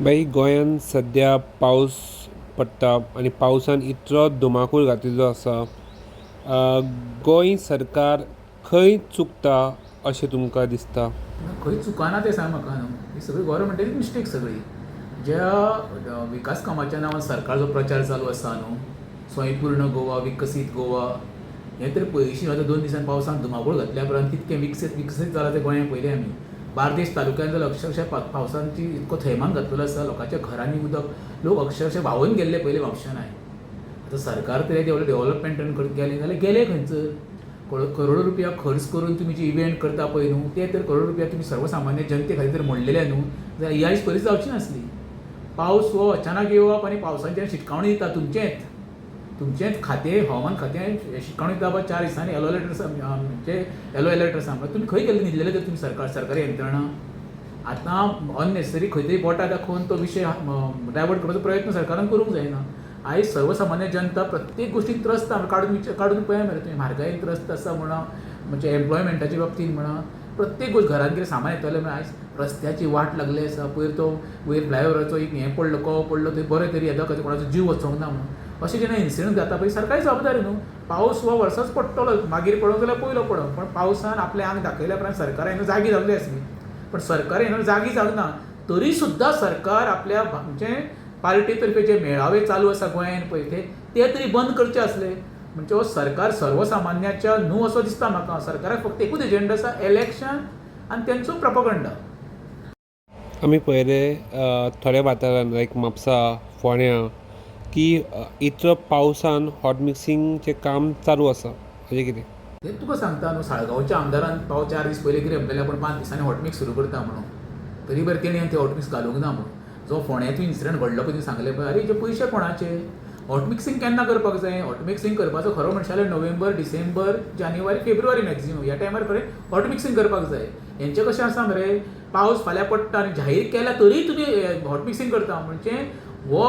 भाई, गोंयांत सद्या पावस पडटा आनी पावसान इतलो धुमाकूळ घातिल्लो आसा. गोंय सरकार खंय चुकता अशें तुमकां दिसता? खंय चुकना तें सांग म्हाका न्हू. ही सगळी गोवोरमेंटाची मिस्टेक सगळी. ज्या विकास कामाच्या नांवान सरकार जो प्रचार चालू आसा न्हू, स्वयंपूर्ण गोवा, विकसीत गोवा, हें तर पयलीं आतां 2 दिसान पावसान धुमाकूळ घातल्या उपरांत कितकें विकसीत विकसीत जालां तें गोंयांत पळयलें आमी. बार्देश तालुक्यांत जाल्यार अक्षरशा पावसांची इतको थैमान घातलेलो आसा, लोकांच्या घरांनी उदक, लोक अक्षरशा व्हांवून गेल्ले पयले म्हापश्यान. आतां सरकार तर येदें व्हडलें डेवलपमेंटान करून गेलें जाल्यार गेलें खंयसर? करोडो रुपया खर्च करून तुमी जे इव्हेंट करता पळय न्हू, ते तर करोडो रुपया तुमी सर्वसामान्य जनते खातीर जर मोडलेले न्हू, जाल्यार ही आयज परिस्थिती जावची नासली. पावस हो अचानक येवप आनी पावसाची शिटकावणी दिता तुमचेंच तुमचेंच खातें, हवामान खातें शिटकावणी दिता, बाबा 4 दिसांनी येलो अलर्ट आसा, म्हणजे येलो अलर्ट आसा. म्हणल्यार तुमी खंय गेल्ले, न्हिदलेले तर तुमी सरकार, सरकारी यंत्रणा? आतां अननेसेसरी खंय तरी बोटां दाखोवन तो विशय डायवर्ट करपाचो प्रयत्न सरकारान करूंक जायना. आयज सर्वसामान्य जनता प्रत्येक गोश्टीन त्रस्त. काडून विचार, काडून पळया मरे तुमी, म्हारगायेन त्रस्त आसा म्हणा, म्हणजे एम्प्लॉयमेंटाच्या बाबतीन म्हणा, प्रत्येक गोश्ट. घरान कितें सामान येतलें म्हणल्यार आयज रस्त्याची वाट लागली आसा. पयर तो वयर फ्लायओवराचो एक हें पडलो, कवो पडलो, थंय बरें तरी येदो कोणाचो जीव वचोंक ना म्हणून. अशें जेन्ना इन्सिडंट जाता पळय, सरकारी जबाबदारी न्हू. पावस हो वर्साच पडटलो, मागीर पडोंक जाल्यार पयलो पडोंक, पण पावसान आपलें आंग दाखयल्या उपरांत सरकारान जागी जावंक जाय आसली. पण सरकार येना, जागी जावंक ना. तरी सुद्दां सरकार आपल्या म्हणजे पार्टी तर्फे जे मेळावे चालू आसा गोंयांत पळय, ते ते तरी बंद करचे आसले. म्हणजे हो सरकार सर्वसामान्याच्या न्हू असो दिसता म्हाका. सरकाराक फक्त एकूच एजेंडा आसा, इलेक्शन आनी तेंचो प्रपोगंडा. आमी पळयले थोड्या वाठारांत, लायक म्हापसा, फोंड्या, की इतलो पावसान हॉट मिक्सिंगचें काम चालू आसा. हाजें कितें? तें तुका सांगता न्हू, साळगांवच्या आमदारान पाव 4 दीस पयलीं कितें म्हणलेलें, आपूण 5 दिसांनी हॉटमिक्स सुरू करता म्हणून. तरी बरें तेणी तें हॉटमिक्स घालूंक ना म्हणून. जो फोंड्याचो इन्सिडंट घडलो पळय, तुवें सांगलें पळय, आरे, हेजे पयशे कोणाचे? हॉटमिक्सिंग केन्ना करपाक जाय? हॉटमिक्सिंग करपाचो खरो म्हणशात जाल्यार नोव्हेंबर, डिसेंबर, जानेवारी, फेब्रुवारी मॅक्झिमम, ह्या टायमार खरें हॉटमिक्सिंग करपाक जाय. हेंचें कशें आसा मरे, पावस फाल्यां पडटा आनी जाहीर केल्या तरी तुमी हॉटमिक्सिंग करता, म्हणजे हो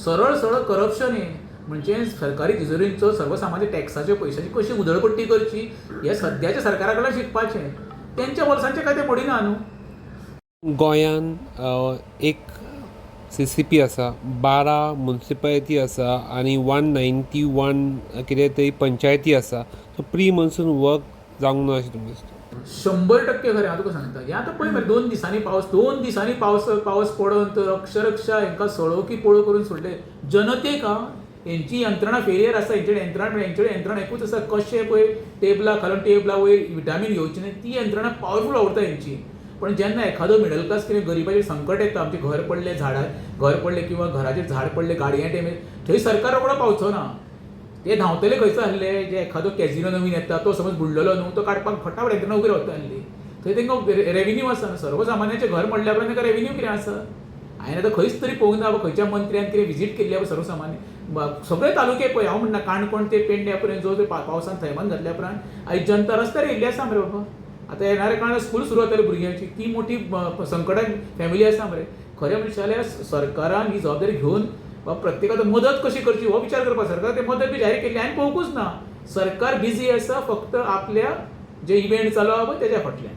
सरळ सरळ करप्शन. हें म्हणजे सरकारी तिजोरींचो, सर्वसामान्य टॅक्साच्या पयशाची कशी उधळपट्टी करची हें सद्याच्या सरकारा कडल्यान शिकपाचें. तेंच्या वर्सांचें काय तें पडिना न्हू. गोंयान एक सीसीपी आसा, 12 मुन्सिपालिटी आसा आनी 191 कितें तरी पंचायती आसा. सो प्री मॉन्सून वर्क जावंक ना अशें तुमकां दिसता? 100% खरें. हांव तुका सांगता, हें आतां पळय मरे, 2 दिसांनी पावस, 2 दिसांनी पावस पावस पडोन तर अक्षरक्षा हेंकां सळो की पळो करून सोडले जनतेक. आं, हेंची यंत्रणा फेलियर आसा. हेंचे यंत्रणा, हेंचे यंत्रणा एकूच आसा, कशें पळय टेबला खालून टेबला वयर विटामीन घेवची न्हय, ती यंत्रणा पावरफूल वावुरता हेंची. पण जेन्ना एखादो मिडल क्लास कितें गरिबाचेर संकट येता, आमचें घर पडलें, झाडां घर पडलें किंवा घराचेर झाड पडलें, गाडयां डॅमेज, थंय सरकार रोकडो पावचो ना. ते धांवतले खंयसर आसले? जे एखादो कॅजिनो नवीन येता, तो समज बुडलेलो न्हू, तो काडपाक फटाफट यंत्रणा उबी रावता आसली. थंय तांकां रेविन्यू आसा न्हू. सर्वसामान्याचें घर मोडल्या उपरांत तांकां रेविन्यू कितें आसा? हांवें आतां खंयच तरी पळोवंक ना खंयच्या मंत्र्यान कितें विजीट केल्ली आसा सर्वसामान्य. सगळे तालुके पळय, हांव म्हणना, काणकोण ते पेडण्या पर्यंत जो पावसान थैमान घातल्या उपरांत आयज जनता रस्त्यार येयल्ली आसा मरे बाबा. आतां येणाऱ्या काळार स्कूल सुरू जातलें भुरग्यांची, ती मोठी संकटान फॅमिली आसा मरे. खरें म्हणशात जाल्यार सरकारान ही जबाबदारी घेवन प्रत्येकाचो मदत कशी करची हो विचार करपाक. सरकार ते मदत बी जाहीर केल्ली हांवें पळोवंकूच ना. सरकार बिजी आसा फक्त आपल्या जे इव्हेंट चालू आहा पळय तेज्या फाटल्यान.